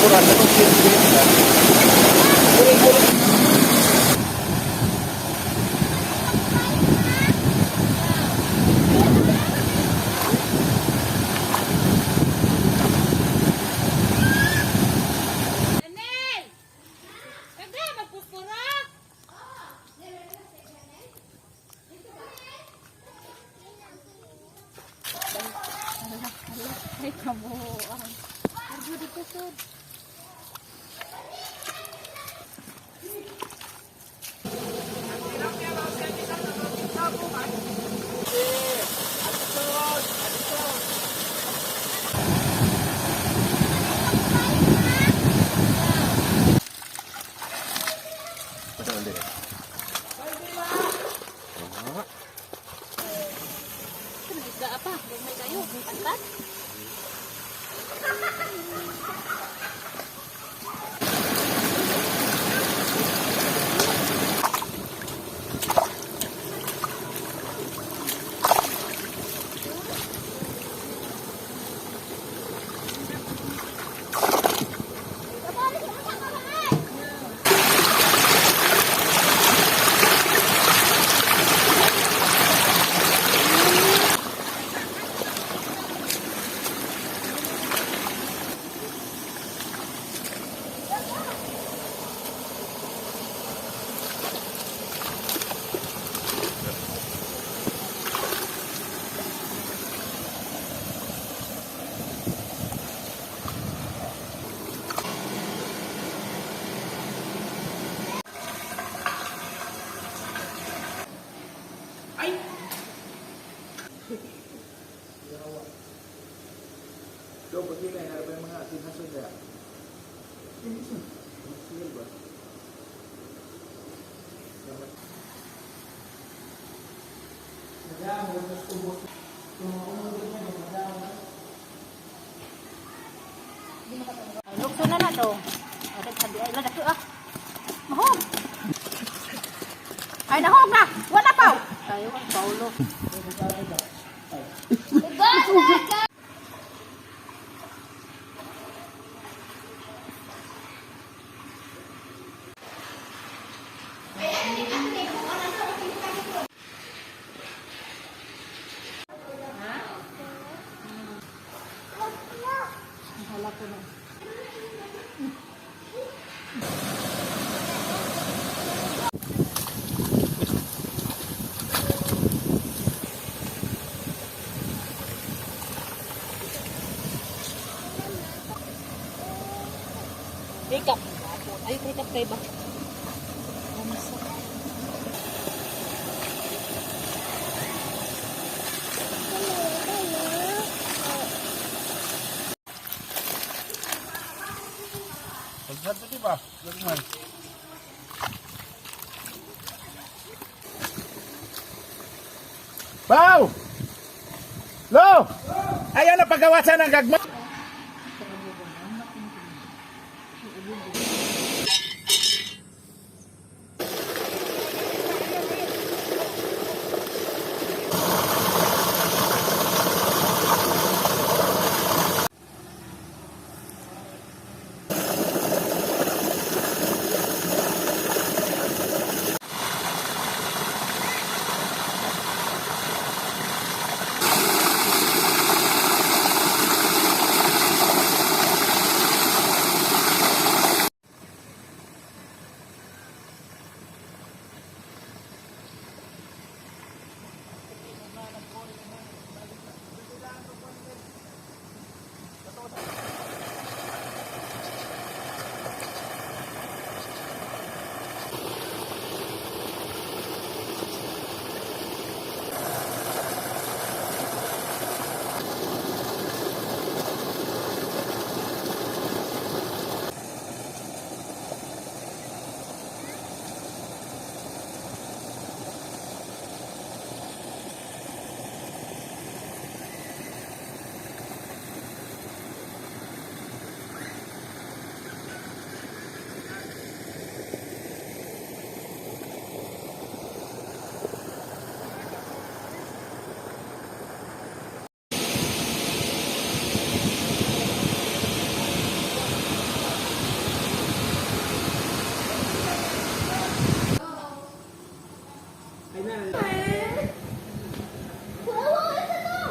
Anel! Kaga, magpupurok! Ay, kabuuan. Arjo dito, sud. Isda pa, gagmay kayo. Pantat. Do, pag yun ay harap yung mga tinasun niya. Sige ba? Ay, lukso na na to. Ay, sabi ay, lada ah. Mahog. Ay, nahog na. Wala pa. Tayo ang Paulo. Hala ko na. Hikap. Ay, hikap kay ba? Pagsabi di ba? Gagmay. Pau! Lo! Ayaw na pagawasan ng gagmay.